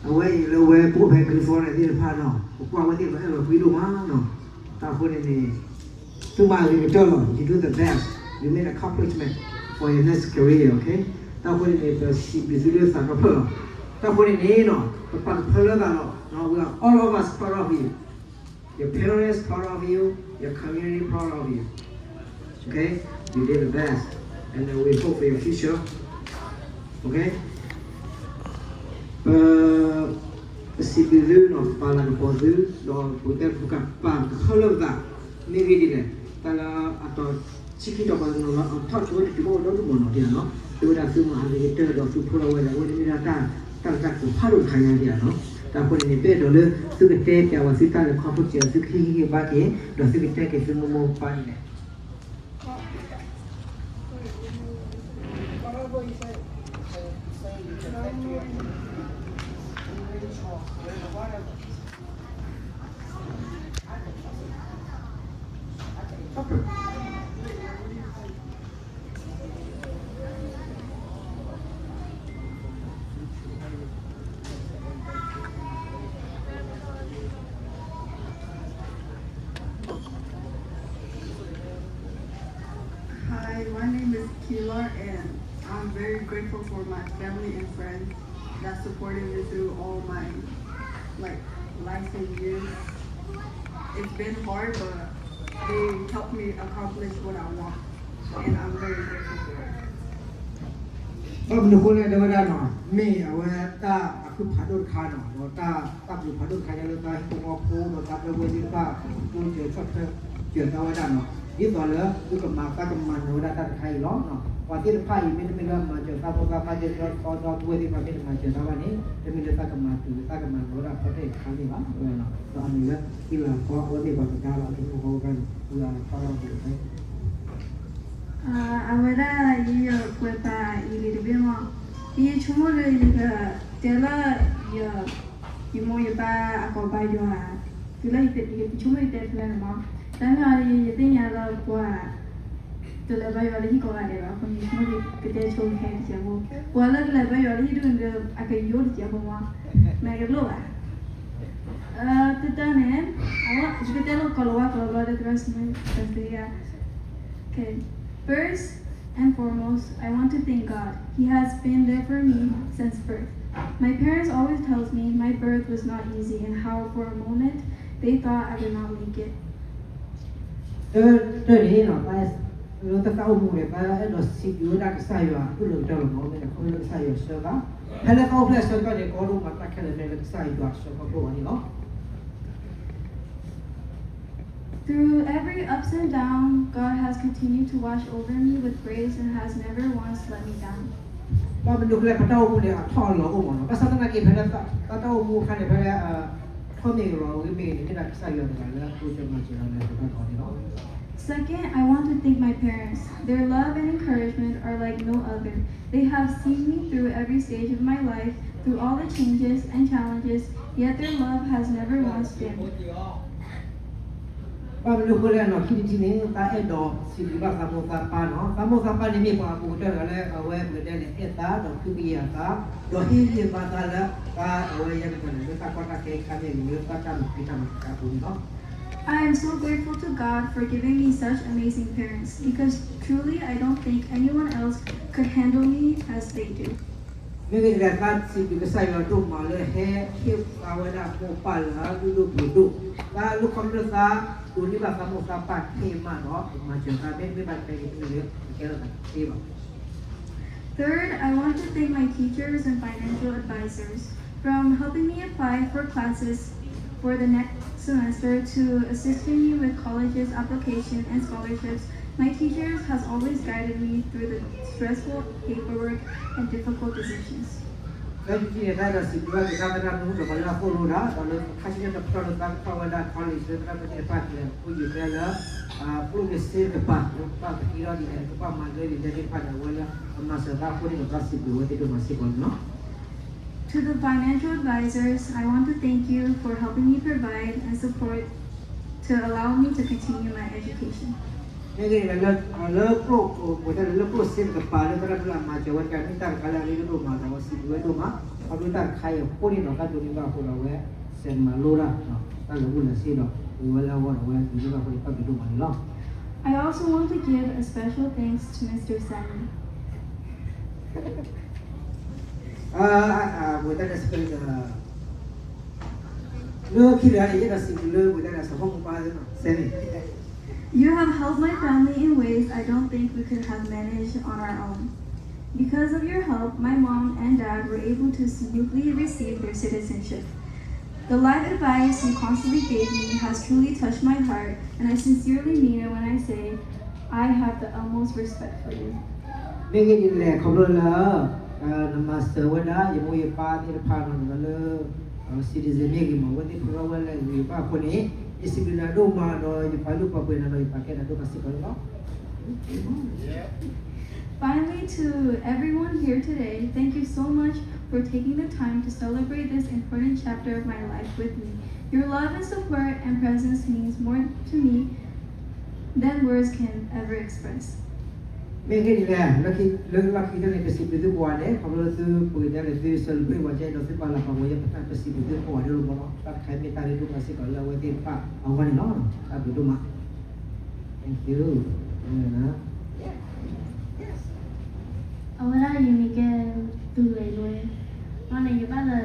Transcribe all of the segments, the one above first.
အဝဲအံၤလၢဝဲပအိၣ်ဖဲ California သ့ၣ်တဖၣ်နီၤ, ပကွၢ်ဝဲသ့ၣ်တဖၣ်အဲၣ်လီၤကွံဒိၣ်မးနီၤ. တၢ်အဃိန့ၣ်န့ၣ် သုမၤအဂ့ၤကတၢၢ်လီၤ. You do the best. You make accomplishment for your next career, okay? တၢ်အဃိန့ၣ်န့ၣ် ပစံးဘျုးသုလၢသးဒီဖျၢၣ်လီၤ. တၢ်အဃိန့ၣ်န့ၣ်နီၤ ပပာ်ကဖၢလၢသးလီၤ. We are all of us proud of you. Your parents proud of you, your community proud of you. Okay? You did the best. And then we hope for your future. Okay? ပ ပစံးဘျုးသုနီၤ, ပပာ်လၤကပီၤသု, ဒီးပကတဲပကပာ်ကဖၢလၢပသး, မ့ၢ်ဂ့ၢ်ဒ်လဲၣ်, တၢ်လၢအတီၤဆံခံတီၤပှၤတနီၤလၢအထီၣ်ဆိဝဲတတုၤ အိၣ်ဒီဒူၣ်မးနီၤ ဒ်နီၤ, သုဝဲဒၣ်သုမၤအဂ့ၤကတၢၢ်ဒီးသုဖိလီၤဝဲဒၣ် အဝဲန့ၣ်မ့ၢ်ဒၣ်တၢ် တၢ်လၢတၢ်ကိးဖးဒိၣ်တခါညါဒ်နီၤ. တၢ်အဃိန့ၣ်န့ၣ် ပအဲၣ်ဒိးလၢသုကတဲပျးဝဲသုတၢ်လဲၤခီဖျိစဲး သုကဟ့ၣ်ဂံၢ်ဟ့ၣ်ဘါက့ၤ ဒီးသုကတဲက့ၤသုမိၢ်မိၢ်ပၢ်ပၢ်ဒ်လဲၣ်. Hi, my name is Kila, and I'm very grateful for my family and friends that supported me through all my, like, life and years. It's been hard, but they helped me accomplish what I want, and I'm very grateful for it. ဘၣ်မနုၤအဃိလဲၣ် တဲဝဲဒၣ်နီၤ, မ့ၢ်အဝဲတၢ်အဖုဖးဒိၣ်တခါနီၤ, ဒီးတၢ် တၢ်ဘျုးဖးဒိၣ်တခါညါလၢတၢ်ဟံၣ်ဖိဃီဖိ ဒီးတၢ်ပၢဝဲသ့ၣ်တဖၣ် ကျိၣ်စၢၤဆီၣ်ထွဲ စၢၤတၢ်ဝဲဒၣ်နီၤ, ဒ်သိးလၢသုကမၤသးကမၤနၢၤဝဲဒၣ်တၢ်တခါအံၤလီၤ. ပှၤသ့ၣ်တဖၣ်အံၤ မ့တမ့ၢ်လၢမၤစၢၤသးဖိသးဖး ဒီဒီပုၢ်ဝဲၢ်သ့ၣ်တဖၣ် မ့ၢ်တမၤစၢၤတၢ်ဘၣ်န့ၣ် တမ့ၢ်လၢသးကမၤတုၤ သးကမၤနၢၤဝဲဒၣ်ဖီတဲာ်တခါန့ၣ်ဘၣ် ဝဲနီၤ, ဒီးအမ့ၢ်လၢ ကံလၤကီ အဝဲမ့ၢ်ပှၤကဒါလီၤ အဟံၣ်ဖိဃီဖိန့ၣ် ဝဲအဖီလီၤပူၤဖဲ အဝဲဒၣ် ယယပှဲၤပာ်အံၤလံတဘ့ၣ်မး, ယဆိကမိၣ်လၢယကတဲလၢ ယ ယမိၢ်ယပၢ်အကိးဘါယွၤ, တုၤလၢယဆိကမိၣ်ယတဲဖဲလဲၣ်န့ၣ်မး, တၢ်မ့ၢ်အီၤလၢယသ့ၣ်ညါလၢပှၤ တလဲၤဘါယွၤလၢဟံၣ်ကိးဂၤဒဲးဘၣ်, အဃိန့ၣ် ယဆိကမိၣ်ကတဲဆိကဟဲတစဲးဖိ, ပှၤလၢတလဲၤဘါယွၤလၢဟံၣ်ဒိၣ်န့ၣ်ဒီး အကယိတစဲးဖိမး, မ့ၢ်ကလိၣ်ဘၣ် တတၢ်န့ၣ် အဝဲ ယကတဲလီၤကီးလီၤဝါကီးလီၤဘျီဒီး the rest of my, the rest of the, yeah. Okay. First and foremost, I want to thank God. He has been there for me since birth. My parents always tells me my birth was not easy and how for a moment they thought I would not make it. တၢ်န့ၣ်နီၤ လၢတၢ်အိၣ်မူန့ၣ် ပအဲၣ်ဒိးစံးဘျုးဝဲဒၣ်ကစၢ်ယွၤ အဒိၣ်လၢကတၢၢ်လီၤမး, မ့ၢ်တခီလၢကစၢ်ယွၤဆှၢသး, ဖဲလၢတၢ်အိၣ်ဖျဲၣ်ဆၢကတီၢ်န့ၣ် ကီဒိၣ်မးတၢ်ခဲလၢာ်မ့ၢ်လၢကစၢ်ယွၤဆှၢခီဖျိအီၤန့ၣ်လီၤ. Through every ups and down, God has continued to watch over me with grace and has never once let me down. ဘၣ်မနုၤအဃိလဲၣ် ပတၢ်အိၣ်မူန့ၣ် အထီၣ်အလီၤအိၣ်မးနီၤ, ဘၣ်ဆၣ်သနာ်က့ ဖဲလၢတၢ်အိၣ်မူအခါန့ၣ် ဖဲလၢ ထီၣ်မ့ၢ်ကလီၤဂ့ၤမ့ၢ်န့ၣ် မ့ၢ်ဒၣ်ကစၢ်ယွၤတဂၤလၢအဃိကမၤစၢၤလၢပတၢ်ကီန့ၣ်လီၤ. Second, I want to thank my parents. Their love and encouragement are like no other. They have seen me through every stage of my life, through all the changes and challenges, yet their love has never once dimmed. ဘၣ်မနုၤအဃိလဲၣ်နီၤ, ခံထံၣ်တထံၣ်န့ၣ် တၢ်အဲၣ်ဒိးစံးဘျုးဘၣ်သးမိၢ်သးပၢ်နီၤ, သးမိၢ်သးပၢ်န့ၣ်မ့ၢ်ပှၤအပူၤကတၢၢ်တဂၤလၢ အဝဲပကတဲန့ၣ် အဲၣ်သးဒီးဖုကယၤသး, ဒီးဟ့ၣ်ဂံၢ်ဘါသးလၢ တၢ်အဝဲယဲၢ်ကတၢၢ်န့ၣ် လၢတၢ်ကီတၢ်ခဲခါမ့ၢ်ဂ့ၤ လၢတၢ်တၢ်မၤဖံးတၢ်မၤကါအပူၤန့ၣ်လီၤ. I am so grateful to God for giving me such amazing parents because truly I don't think anyone else could handle me as they do. မ့ၢ်ဂ့ၢ်ဒ်လဲၣ် သးစံးဘျုးကစၢ်ယွၤဒိၣ်မးလၢဟဲဟ့ၣ်သးဝဲဒၣ်မိၢ်ပၢ်လၢအလုၢ်ဒိၣ်ပှ့ၤဒိၣ်, သးလၢခီဖျိသး ဒိးန့ၢ်ဘၣ်သးမိၢ်သးပၢ်ခဲအံၤမးဒီး မၤစၢၤသးမ့ၢ်မ့ၢ်ဘၣ်တဲက့ၤတမ့ၢ်လၢ ကဲထီၣ်သးတသ့ဘၣ်. Third, I want to thank my teachers and financial advisors from helping me apply for classes for the next semester to assisting me with college's application and scholarships. My teachers has always guided me through the stressful paperwork and difficult decisions. လၢခံထံၣ်န့ၣ် တၢ်အဲၣ်ဒိးစံးဘျုးဘၣ်က့ၤတၢ်သရၣ်မုၣ်ဒီးပှၤလၢအသိၣ်လိဒၣ် ဒီးလၢခါဆူညါတဖျၢၣ်လၢသးကထီၣ်ဝဲဒၣ် college လၢသရၣ်မုၣ်သ့ၣ်တဖၣ်ကလဲၤဖှိၣ်ယုာ်ကျဲလၢ ကျိၣ်န့ၣ်စ့တကပၤ လၢကဘၣ်ပဟံးထီၣ်ဒ်လဲၣ် ကဘၣ်မၤလၢဒ်လဲၣ်သ့ၣ်တဖၣ်န့ၣ် အဝဲလၢအမၤစၢၤသးအဃိန့ၣ်ဒီး သးစံးဘျုးဝဲသ့ၣ်ဒိၣ်မးစ့ၢ်ကီးန့ၣ်လီၤ. To the financial advisors, I want to thank you for helping me provide and support to allow me to continue my education. မ့ၢ်ဂ့ၢ်န့ၣ် လၢကျိၣ် ပတဲလၢကျိၣ်စ့တကပၤလၢသရၣ်မုၣ်လၢအမၤစၢၤဝဲတကးမ့ၢ်တၢ်တခါလၢအရ့ဒိၣ်ဒိၣ်မးဒီး စံးဘျုးဝဲဒိၣ်မး ခီဖျိတၢ်တခါအံၤအဃိန့ၣ်ဒီး တၢ်ဒိးန့ၢ်ဘၣ်အဃိဒီး အဝဲစဲးမၤလိတၢ် တၢ်လၢအအိၣ်လၢစ့ဒီး ပဝဲလၢအဂီၢ်ဒီး အဝဲဒိးန့ၢ်ဘၣ်အဃိန့ၣ် တၢ်ဘျုးဒိၣ်မးန့ၣ်လီၤ. I also want to give a special thanks to Mister Sammy. ဝဲတၢ်န့ၣ် လၢခံတဂၤန့ၣ် ယအဲၣ်ဒိးစံးဘျုးလၢဝဲဒၣ်စီၤဖီမုၢ်ပၢ်သ့ၣ်နီၤ Sammy. You have helped my family in ways I don't think we could have managed on our own. Because of your help, my mom and dad were able to smoothly receive their citizenship. The life advice you constantly gave me has truly touched my heart, and I sincerely mean it when I say I have the utmost respect for you. မ့ၢ်ဂ့ၢ်ဒ်လဲၣ် ခီဖျိလၢ နမၤစၢၤဝဲဒၣ် ယမိၢ်ယပၢ်သ့ၣ်တဖၣ်နီၤ လၢ citizen မ့ၢ်ဂ့ၤမး အဝဲသ့ၣ်ဖုးထီၣ်ဝဲလၢဂ့ၤဘၣ်အဃိန့ၣ် ယစံးဘျုးနၤဒိၣ်မးဒီး ယပာ်လုၢ်ပာ်ပှ့ၤနၤဒီး ယပာ်ကဲနၤဒိၣ်မးစ့ၢ်ကီးန့ၣ်လီၤ. Finally, to everyone here today, thank you so much for taking the time to celebrate this important chapter of my life with me. Your love and support and presence means more to me than words can ever express. မ့ၢ်ဂ့ၢ်ဒ်လဲၣ် လၢလီၢ်ခံကတၢၢ်န့ၣ် ပစံးဘျုးသုကိးဂၤဒဲး ခီဖျိလၢသုပှ့ၤဒၣ်လၢသု celebrate ဝဲကဲဒီးသုပာ်လၤပာ်ဝဲယဲ ပစံးဘျုးသုကိးဂၤဒဲးလီၤမးနီၤ တၢ်တခါမ့ၢ်တၢ်လၢဒိၣ်မးစ့ၢ်ကီးလၢ အဝဲသ့ၣ်တဖၣ်အဂီၢ်န့ၣ်လီၤ. တၢ်ဘျုးဒိၣ်မး Thank you. အဝဲဒၣ်ယမံၤကဲ သူလ့ၤလွဲ အန့ၣ်ယဘၣ်လၢ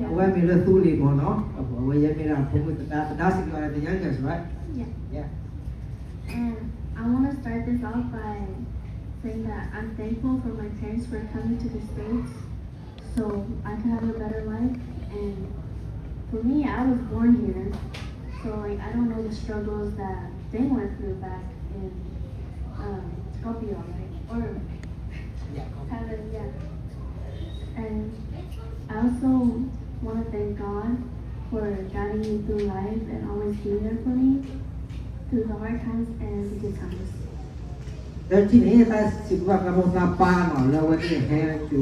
အဝဲမ့ၢ်လၢသူလ့ၤမးနီၤ အဝဲယဲမ့ၢ်ဒၣ်ဖိမုၣ်သဒါ သဒါစံးကီး the youngest, right? Yeah. Yeah. And I want to start this off by saying that I'm thankful for my parents for coming to the States so I could have a better life. And for me, I was born here, so like I don't know the struggles that they went through back in um, Scopio, right? Or yeah, Scopio. Haven't, yeah. And I also want to thank God for guiding me through life and always being there for me through the hard times and the good times. လၢခံန့ၣ် တၢ်စံးဘျုးဘၣ်သးမိၢ်သးပၢ်နီၤ လၢအဝဲသ့ၣ်ဟဲက့ၤဝဲလၢကီၢ်အ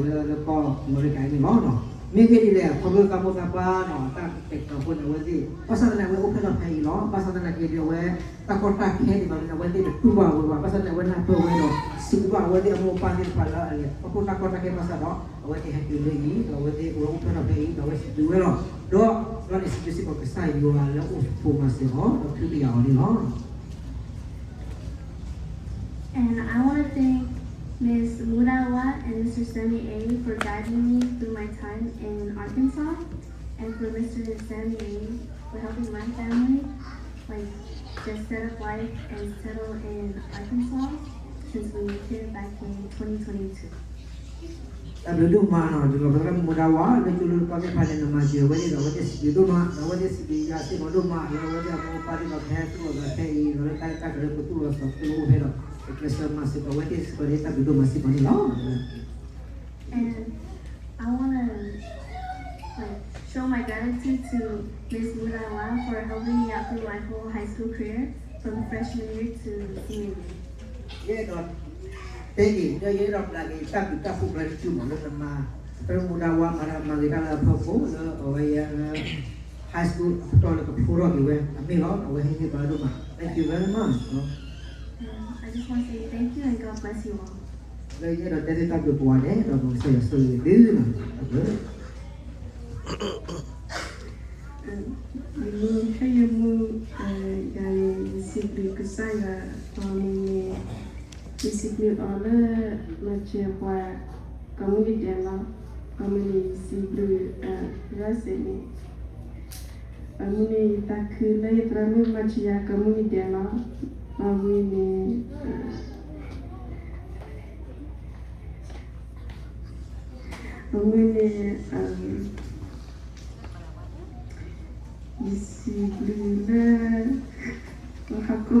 မဲရကၤန့ၣ်လီၤ. မ့ၢ်ဂ့ၢ်ဒ်လဲၣ် ခီဖျိသးမိၢ်သးပၢ်နီၤ တၢ်ကတဲာ်ကတီၤအဃိန့ၣ် အဝဲသ့ၣ် ဘၣ်ဆၣ်သနာ်က့ အဝဲအိၣ်ဖျဲၣ်ထီၣ်ဖဲအံၤလီၤ. ဘၣ်ဆၣ်သနာ်က့ဒီး အဝဲတၢ်ကီတၢ်ခဲဒ်သိးန့ၣ် အဝဲသ့ၣ်တတူၢ်ဘၣ်ဝဲဘၣ်. ဘၣ်ဆၣ်သနာ်က့ အဝဲနၢ်ပၢၢ်ဝဲဒီး စံးဘျုးဘၣ်အဝဲသ့ၣ်အမိၢ်အပၢ်သ့ၣ်တဖၣ်လၢအလဲၤခီဖျိ တၢ်ကီတၢ်ခဲဘၣ်ဆၣ်ဒီး အဝဲသ့ၣ်ဟဲက့ၤလၢအံၤ ဒီးအဝဲသ့ၣ်အိၣ်ဖျဲၣ်ထီၣ်ဖဲအံၤ ဒီးအဝဲစံးဘျုးဝဲလီၤ. ဒီးလီၤန့ၣ် စံးဘျုးစ့ၢ်ကီးကစၢ်ယွၤလၢအအိၣ်ဖှိၣ်မၤစၢၤအီၤ ဒီးထုကယၤအီၤန့ၣ်လီၤ. And I want to thank Miss Murawa and Mister Sammy A for guiding me through my time in Arkansas, and for Mister Sammy A for helping my family, like, just set up life and settle in Arkansas since we moved here back in twenty twenty-two. တၢ်ဘျုးဒိၣ်မးနီၤ ဒ်သိးပသရၣ်မုၣ်မူဒါဝါ လၢကၠိလၢကီၢ်သ့ၣ်တဖၣ်န့ၣ် နမၤစၢၤဝဲန့ၣ်ဒီး အဝဲသ့ၣ်စံးဘျုးဒိၣ်မး ဒီးအဝဲသ့ၣ်စံးဘျုးယၤစ့ၢ်ကီးဒိၣ်မး လၢအဝဲသ့ၣ်အမိၢ်အပၢ်သ့ၣ်ဒီး ကဟဲသူၣ်လီၤသးခဲအံၤ ဒီးလၢတၢ်ရဲၣ်တၢ်ကျဲၤလၢပသူၣ်လီၤသး ပသူၣ်လီၤအိၣ်ဖဲဒီး ပကျဲးစၢးမၤစၢၤက့ၤအဝဲသ့ၣ်စ့ၢ်ကီးန့ၣ် တၢ်ဘျုးဒိၣ်မးစ့ၢ်ကီးန့ၣ်လီၤ. And I want to, like, show my gratitude to Miss Murawa for helping me out through my whole high school career, from freshman year to senior year. ယအဲၣ်ဒိးတဲက့ၤ ဒီးယအဲၣ်ဒိးပျးက့ၤ တၢ်ဘျုးတၢ်ဖှိၣ်ဖျါတစုမး လၢနမၤ ပသရၣ်မုၣ်မူဒါဝါ မၤတၢ်မၤဂ့ၤတၢ်လၢအဖီခိၣ် လၢအဝဲယဲလၢ high school အပတီၢ်လၢကဖျိထီၣ်က့ၤဝဲ အမ့ၢ်လီၤ. အဝဲဟ့ၣ်ဂံၢ်ဘါဒိၣ်မး Thank you very much. I just want to say thank you and God bless you all. လၢယအဲၣ်ဒိးတဲသုတၢ်ဘျုးကိးဂၤဒဲး ဒီးကစၢ်ယွၤဆိၣ်ဂ့ၤသုလီၤ. ယမ့ၢ်ဟဲယမူ ယၤန့ၣ် ယစံးဘျုးကစၢ်ယွၤ အမံၤန့ၣ် ယစံးဘျုးအီၤလၢ မၤစၢၤပှၤ ကိးမုၢ်နံၤဒဲးလီၤ. အမံၤန့ၣ် ယစံးဘျုး ရၢစ့ၣ်န့ၣ် အမံၤန့ၣ် ယသးခုလၢယသရၣ်မုၣ်မၤစၢၤယၤကိးမုၢ်နံၤဒဲးလီၤ. အမံၤန့ၣ် အမ့ၢ်န့ၣ် ယစံးဘျုးလၢ ဟီၣ်ခိၣ်ဖိ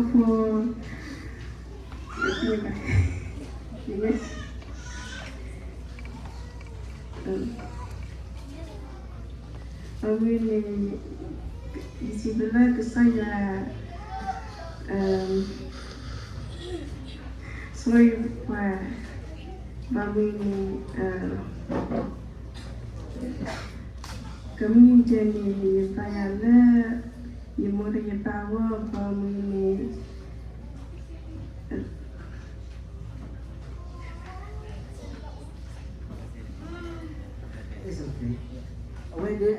အမ့ၢ်န့ၣ် ယစံးဘျုးလၢကစၢ်ယွၤ ဆိၣ်ဂ့ၤပှၤ ဘၣ်မနုၤန့ၣ် ကိးမုၢ်နံၤဒဲးန့ၣ် ယသးယၤလၢ ယမိၢ်ဒီးယပၢ်အဂီၢ် ဘၣ်မနုၤန့ၣ် ယစံးဘျုးလၢ ကစၢ်ယွၤ အမ့ၢ်န့ၣ် ယသးယၤလၢ ယမိၢ်ဒီးယပၢ်အဂီၢ် ဘၣ်မနုၤန့ၣ် ယသးယၤလၢ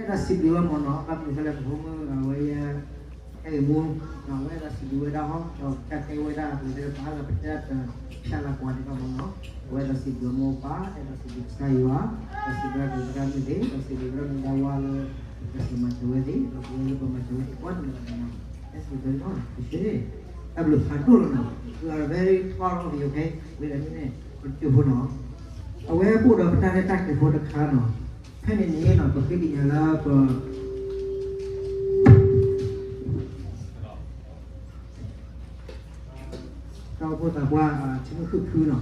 တၢ်စံးဘျုးဝဲမ့ၢ်နီၤ, ဘၣ်မနုၤဃိလဲၣ် ပဖိမုၣ် အဝဲယဲ အဲၣ်ဂ့ၤမူ နီၤ, အဝဲဒၣ်စံးဘျုးဝဲဒၣ်ဟီ, ဒီးတၢ်တဲဝဲဒၣ် ပတဲပှၤလၢပတဲတၢ်ဖျါလၢကွၢ်ဒံးဘၣ်မ့ၢ်နီၤ, အဝဲဒၣ်စံးဘျုးမိၢ်ပၢ်, ဒီးစံးဘျုးကစၢ်ယွၤ, ဒီးစံးဘျုးကစၢ်မုၣ်သ့ၣ်, ဒီးစံးဘျုးကစၢ်မုၣ်ဒါဝါလၢ ကစၢ်မၤစၢၤဝဲသ့ၣ်, ဒီးပဝဲလၢပမၤစၢၤဝဲသ့ၣ် ကိးဂၤဒဲးနီၤ, တၢ်ဘျုးဖးဒိၣ်လီၤနီၤ, we are very proud of you, okay, ဝဲဒၣ်န့ၣ် ကတၢၢ်ဖိနီၤ, အဝဲအိၣ်ဒီးပတၢ်ရဲၣ်တၢ်ကျဲၤဖိတခါနီၤ, ဖဲန့ၣ်န့ၣ်နီၤ ပဃ့ကညးလၢပ တၢ်အိၣ်ဖှိၣ်သးပှၢ် ထံမုၢ်ဃုဖုနီၤ,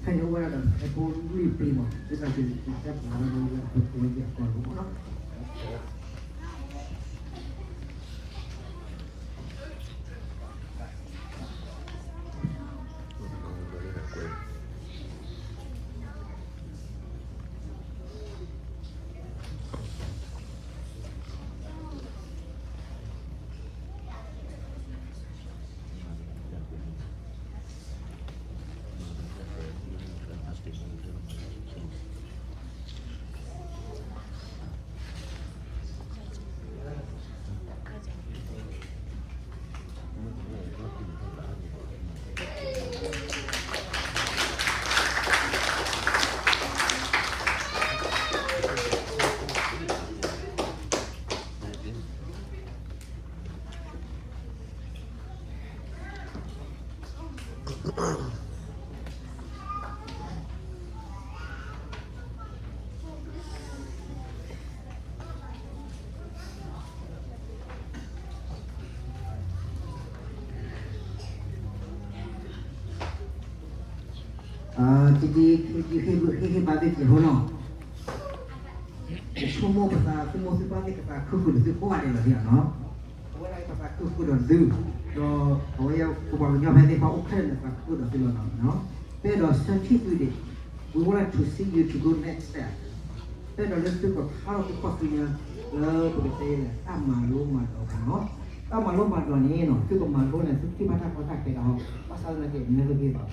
ဖဲန့ၣ်အိၣ်ဝဲဒၣ်ဒီးဖဲဖိလွံၢ်ပျံၤမး, ဒ်သိးက့ၤတၢ်ပှၤလၢပဝဲက့ၤအကီၢ်လီၤမးနီၤ. တဒ် ဟ့ၣ်ဟ့ၣ်ဘါသ့ၣ်တဖၣ်နီၤ, ဆိကမိၣ်ပသး ဆိကမိၣ်သုပၢ်သ့ၣ်ကသးခုဃုာ်ဒီးသုကိးဂၤဒဲးလီၤန့ၣ်နီၤ, အဝဲဒၣ်ကသးခုဃုာ်ဒီးသု, ဒီးအဝဲယဲပပှၤကညီဖဲသ့ၣ်တဖၣ်အိၣ်ခဲလၢာ်န့ၣ် သးခုဃုာ်ဒီးသုလီၤနီၤ, ပအဲၣ်ဒိးဆၢထံၣ်သုဒံး, we would like to see you to go next step. ပအဲၣ်ဒိးလၢသုကခါထီၣ်သုခီၣ်သုညါ လၢပကတဲလၢတၢ်မၤလိမၤဒိးပူၤနီၤ, တၢ်မၤလိမၤဒိးန့ၣ်နီၤ သုကမၤလိန့ၣ် သုထံၣ်ဘၣ်တၢ်ကီတၢ်ခဲဒီး ဘၣ်ဆၣ်သနာ်က့ never give up.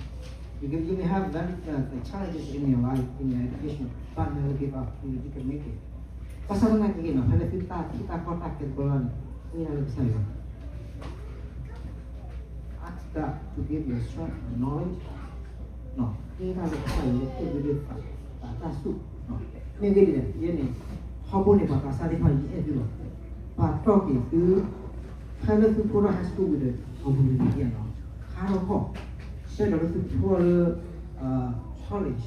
You can, you may have very, uh, the challenges in your life, in your education, but never give up. You, you can make it. ဘၣ်ဆၣ်သနာ်က့နီၤ ဖဲလၢသုတၢ်ထံၣ်တၢ်ကီတၢ်ခဲတဘျီန့ၣ် ဃ့တၢ်လၢကစၢ်ယွၤ Ask God to give you strength and knowledge. ဃ့တၢ်လၢကစၢ်ယွၤလၢအဲၣ်ဒိးဒုးသး သးတၢ်ဆူၣ်, မ့ၢ်ဂ့ၢ်ဒ်လဲၣ် ယဲန့ၣ် ထီဘိန့ၣ် ပှၤသးစၢ်သ့ၣ်တဖၣ် ယအဲၣ်သုလီၤ, ပာ်တီၢ်က့ၤသု ဖဲလၢသုဖျိထီၣ် high school ဝံၤဒီး အဝံၤန့ၣ် ခါထီၣ်ခီၣ်, ဆၢဒီးလၢသုဖျိထီၣ်လၢ college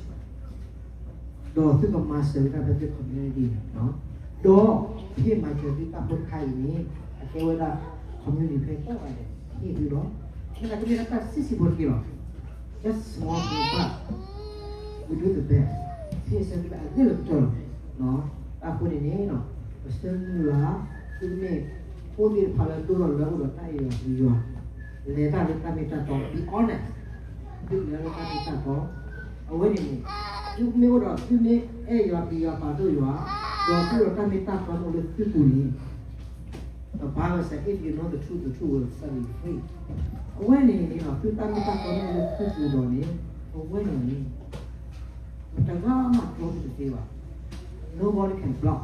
ဒီးသုကမၤစၢၤဝဲဒၣ်ဖဲသု community န့ၣ်, ဒီးဟ့ၣ်မၤစၢၤသုတၢ်ဖိတခါအံၤန့ၣ် အကဲဝဲဒၣ် community ဖဲကိးဂၤဒဲး ဟ့ၣ်သုလီၤ, မ့ၢ်သးကမ့ၢ်ဒၣ်တၢ်ဆံးဆံးဖိတက့ၢ်လီၤ, just small thing, but we do the best. ဟ့ၣ်ဆၢသုလၢအဂ့ၢ်လၢကတၢၢ်လီၤ. အဃိန့ၣ်န့ၣ် ပဆၢမုၢ်လၢ် သုမ့ၢ်ဖိသ့ၣ်တဖၣ်လၢဒိၣ်ထီၣ်လၢအိၣ်ဒီးတၢ်အဲၣ်ယွၤပျံၤယွၤ, လဲၤတၢ်လၢတၢ်မ့ၢ်တၢ်တီ, be honest, သုလဲၤလၢတၢ်မ့ၢ်တၢ်တီ, အဝဲန့ၣ်န့ၣ် သုမ့ၢ်အိၣ်ဒီး သုမ့ၢ်အဲၣ်ယွၤပျံၤယွၤပာ်ဒိၣ်ယွၤ, ဒီးသုဒီးတၢ်မ့ၢ်တၢ်တီမ့ၢ်အိၣ်လၢသုပူၤန့ၣ် The Bible says, if you know the truth, the truth will set you free. အဝဲန့ၣ်န့ၣ် သုတၢ်မ့ၢ်တၢ်တီမ့ၢ်အိၣ်လၢသုပူၤဒီးန့ၣ် အဝဲန့ၣ်န့ၣ် မတၤဂၤမးတီသုတသ့ဘၣ်, nobody can block.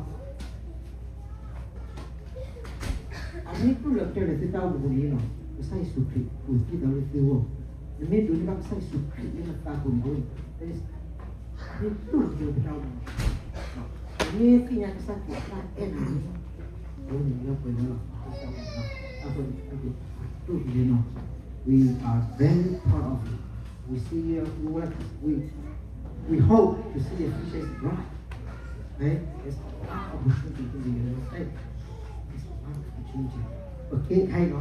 အမ့ၢ်တူၢ်လီၤကတၢၢ်လၢသုတၢ်အိၣ်မူပူၤန့ၣ်လီၤ, ကစၢ်ယ့ၣ်ၡူးခရံာ်အိၣ်သံသးလၢသုဂီၢ်, နမ့ၢ်ဒိးန့ၢ်ဘၣ်ကစၢ်ယ့ၣ်ၡူးခရံာ်လၢနသးပူၤန့ၣ်, အမ့ၢ်တူၢ်လီၤကတၢၢ်လၢပတၢ်အိၣ်မူ, နမ့ၢ်သ့ၣ်ညါကစၢ်ခရံာ်အတၢ်အဲၣ်နၤန့ၣ် အဝဲန့ၣ်လၢပှဲၤလၢလီၤ, အဃိန့ၣ် အဒိၣ်ကတၢၢ်နီၤ, we are very proud of you. We see you, we would like, we, we hope to see your future is bright. Okay? It's an opportunity to be in the States. It's an opportunity. Okay, ခဲအံၤနီၤ,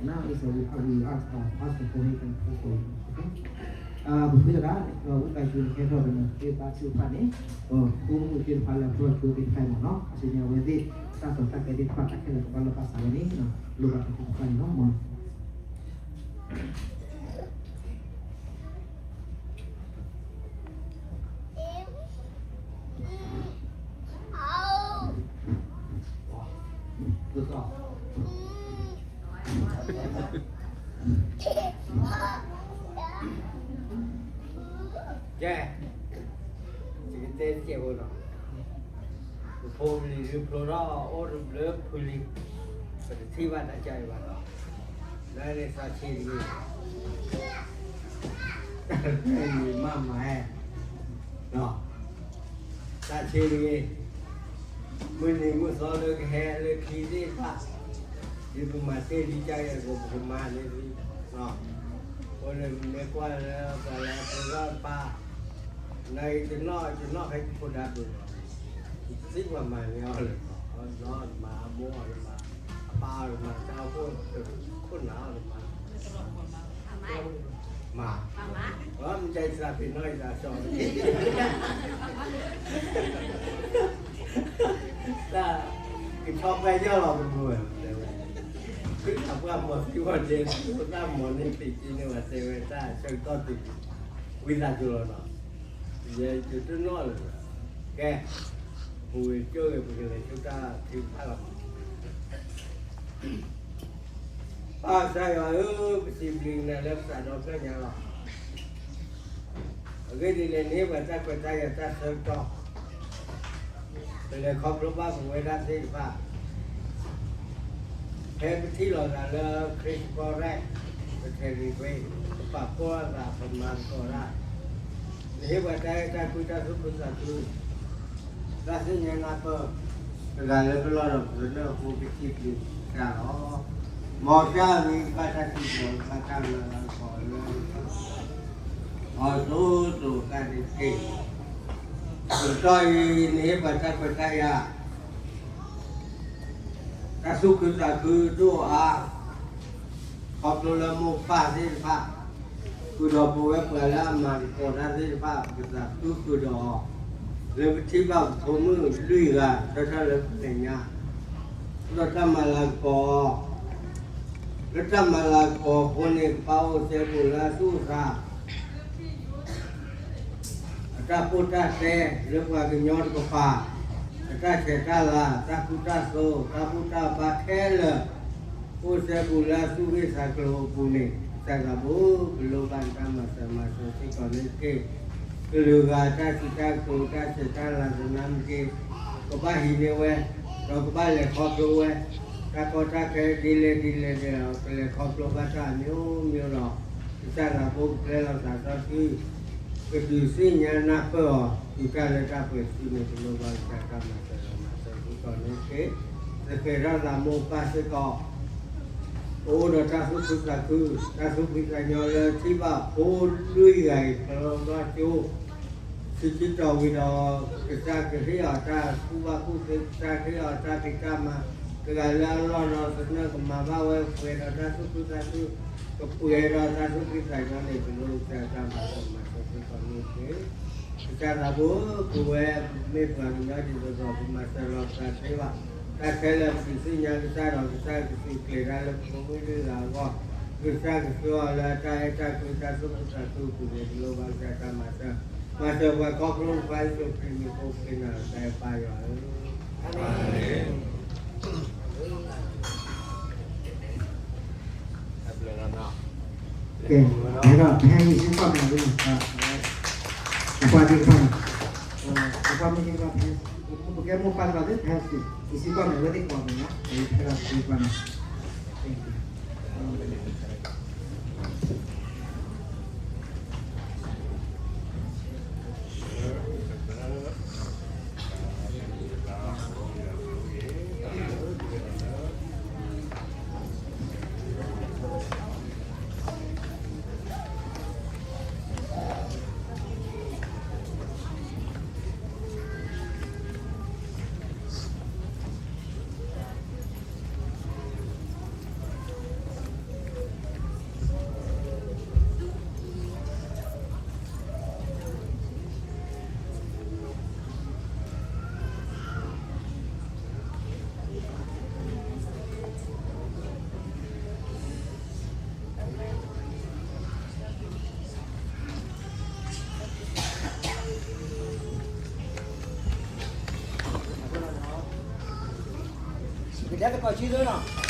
now is a, we, we ask our pastor for he can pray for you. Okay? ပဖုသရၣ် ဝံသးစူၤ ဟဲထီၣ်ဒီးနသ့ၣ်တဖၣ်သ့ၣ်တဖၣ်န့ၣ်, ဖိမုၣ်သ့ၣ်တဖၣ်လၢအဖျီၣ်ဆိသ့ၣ်တဖၣ်အံၤမ့ၢ်နီၤ, အဆူညါအဝဲသ့ၣ် တၢ်ကီတၢ်ခဲသ့ၣ်တဖၣ် တၢ်ခဲလၢာ်ကဘၣ်လီၢ်ဘၣ်စးဝဲန့ၣ်, လိၣ်ဘၣ်တၢ်ဖိတၢ်လံၤလီၤမ့ၢ်နီၤ. ကဲ, ယကတဲတစဲးဖိနီၤ, ပ ဖိလံၤဒုးဖျိထီၣ်အိၣ်တဘျုးဖုလံၤ, ပတထံၣ်ဘၣ်တၢ်ကါအံၤဘၣ်နီၤ, လၢန့ၣ်သးဆံးတဂ့ၤ, မ့ၢ်မၤမၤဟဲ, သးဆံးတဂ့ၤ, မုၢ်နံၤမုၢ်သီလၢကဟဲလၢခံသ့ၣ်တဖၣ်, ဒ်ပမၤသ့ၣ်ဒ်ကါအံၤအသိး ပကမၤန့ၣ်လံ, အဃိန့ၣ်မ့ၢ်ကွၢ်လၢပှၤလၢအပှဲၤထီၣ်တဖၣ်, နအံၤတနီၣ်တနီၣ်ဟဲက့ၤဖိဒါပူၤလီၤ, သ့ၣ်ပှၤမၤန့ၢ်အီၤလၢၤ, အနီၢ်တမၤ အမိၢ်အီၤတမၤ, အပၢ်အီၤတမၤ တၢ်အိၣ်ဖှိၣ်ခိၣ်နၢ်အီၤတမၤ, မၤ, မ့ၢ်တၢ်သးပ့ၤနီၣ်ယသးစီတက့ၢ်, တၢ်ကဆီၣ်ပှဲၤယီၢ်လီၤပမုၢ်ဝဲ, ခရံာ်အပှၤမၤသံဝဲဒၣ် တၢ်မၤန့ၢ်သ့ၣ်က့န့ၢ်ဝဲတဲဝဲတၢ်ဆၢကတီၢ်တုၤ ဝံသးစူၤလီၤနီၤ, ယဲယတနီၣ်လၢၤ, ကဲ, ပဝဲကၠိဂ့ၤ ပကလဲၤဆူတၢ်ထုကဖၣ်လီၤ. ပၢ်ကစၢ်ယွၤဧၢ, ပစံးဘျုးနၤလၢပသးဒီဖျၢၣ်ညါလီၤ. အဂ့ၢ်ဒ်လဲၣ် နဟ့ၣ်ပှၤတၢ်ခွဲးတၢ်ယာ်တၢ်ဆၢကတီၢ်, ပလဲၤခီဖျိဘၣ်ပဝဲဒၣ်သ့ၣ်တဖၣ် ဖဲပထံၣ်လိာ်သးလၢခရံာ်စကီရဲၣ်, ပထဲးဂံၢ်ဘ့ၣ်, ပပာ်ဖှိၣ်လိာ်သး ပမၤသကိးတၢ်, နဟ့ၣ်ပှၤတၢ်အဲၣ်တၢ်ကွံ တၢ်သူၣ်ခုသးခု, တၢ်သ့ၣ်ညါနၢ်ပၢၢ်, တဂၤလၢပလီၢ်ဒီးပသနၢၣ်အဃိ ပစံးဘျုးကစၢ်လီၤ. မ်ကစၢ်အဂ့ၤ ဘၣ်တၢ်စံးဘျုး ဘၣ်တၢ်လၢအကီးလၢ အီၤဒိၣ်ဒိၣ်ကါဒံးက့ၢ်, တကတီၢ်အံၤ နဟ့ၣ်ပှၤတၢ်ခွဲးတၢ်ယာ် တၢ်သူၣ်ခုသးခုဒိၣ်အါ, ခီဖျိလၢမိၢ်ပၢ်သ့ၣ်တဖၣ်, ဃုာ်ဒီးပဝဲပှၤလၢအမၤသကိးတၢ်သ့ၣ်တဖၣ် ပကသးခုဃုာ်ဒီးအီၤ, လၢပထံၣ်ဘၣ်ပဖိမုၣ်လွံၢ်ဂၤ ဆၢထၢၣ်လၢပမဲာ်ညါ, ဒီးတၢ်မၤလၤကပီၤအီၤ, လၢတၢ်မၤလၤကပီၤအဃိန့ၣ် ကဘၣ်အိၣ်စဲဘူးလၢအသူၣ်အသး အတၢ်ပိၢ်တၢ်တဲလၢပှၤကညီတကပၤ, အတၢ်ဆဲးတၢ်လၤ တၢ်ကူတၢ်သိး တၢ်ဘူၣ်တၢ်ဘါခဲလၢာ်, အိၣ်စဲဘူးလၢအသူၣ်ဂ့ၢ်သးကျိၤအပူၤန့ၣ်, ကစၢ်သးဘိ ပလိၣ်ဘၣ်နတၢ်မၤစၢၤမၤဆါစ့ၢ်ကီးန့ၣ်တက့ၢ်. ကလုာ်ဂၤတၢ်စံးတၢ်ကတိၤ တၢ်ဆဲးတၢ်လၤသနာ်က့, ကဘၣ်ဟံးန့ၢ်ဝဲ, ဒီးကဘၣ်လဲၤခီဖျိဝဲ, တၢ်ကီတၢ်ခဲဒ်လဲၣ်ဒ်လဲၣ်ဒီး ကလဲၤခီဖျိဘၣ်တၢ်အမျိုးမျိုးလီၤ. ကစၢ်သးဘိ ကပျဲလီၤသးစီဆှံ ကဒုးသ့ၣ်ညါနၢ်ပၢၢ်အီၤ တုၤတၢ်လၢတၢ်ပှဲၤတစုန့ၣ် ပလိၣ်ဘၣ်ကစၢ်တၢ်မၤစၢၤလီၤ မၤစၢၤစ့ၢ်ကီးန့ၣ်တက့ၢ်. သဃဲၤထီၣ်သးမိၢ်ပၢ်စ့ၢ်ကီး, ပအိၣ်ဒီးတၢ်သူၣ်ခုသးခု, တၢ်သူၣ်ဖှံသးညီလၢထံၣ်ဘၣ်ဖိလွံၢ်ဂၤအံၤ ဖျီဘၣ်ကၠိ ဆံးဆံးတီၤဝံၤဒီး ကစၢ်ကဟ့ၣ်အီၤတၢ်ကူၣ်ဘၣ်ကူၣ်သ့, ကစၢ်ကဟ့ၣ်အီၤတၢ်ဖံးတၢ်မၤ, တဂၤလၢအလီၢ်ဒီးသနၢၣ်ကမၤဘၣ်ဝဲ ပှဲၤဒီးတၢ်သူၣ်ခုသးခု, ကပှဲၤဒီးတၢ်သူၣ်ဖှံသးညီန့ၣ် ပလိၣ်ကစၢ်တၢ်မၤစၢၤမၤဆါစ့ၢ်ကီးန့ၣ်တက့ၢ်. ကစၢ်သးဘိ ပဝဲမ့ၢ်ပှၤကညီဒ်သိးဒီး ပမၤစၢၤလီၤပသးသ့ဘၣ်. တၢ်ခဲလၢာ်ပစံးသ့ၣ်ညါကစၢ်ဒီး ကစၢ်ကစံးကျဲၤတၢ်လၢပဖိမုၣ်လွံၢ်ဂၤအဂီၢ်, ကစၢ်ကဆှၢအီၤလၢတၢ်အဲၣ်တၢ်ကွံ တၢ်သူၣ်ခုသးခုအပူၤန့ၣ် ပလိၣ်ဘၣ်ကစၢ်တၢ်မၤစၢၤ, မၤစၢၤပှၤခီဖျိ ပှၤယ့ၣ်ၡူးခရံာ်မံၤအဃိ ပဃ့နၤလီၤ ကစၢ်ယွၤဧၢ, အၤမ့ၣ်. ကဲ, အဲၣ်ဒိးဖဲယစံးကွၢ်မဲာ်ဝဲန့ၣ်, ပှၤသ့ၣ်တဖၣ်န့ၣ်, ပှၤမ့ၢ်သ့ၣ်တဖၣ်ဖဲ, ပကဲမိၢ်ပၢ်သ့ၣ်တဖၣ်ဖဲစ့ၢ်, ယစံးကွၢ်မဲာ်ဝဲသ့ၣ်ကိးမံၤလီၤ, ဖဲဒၣ်စံးကွၢ်မဲာ် ကဒဲသကိးဆံသၢနီၤ.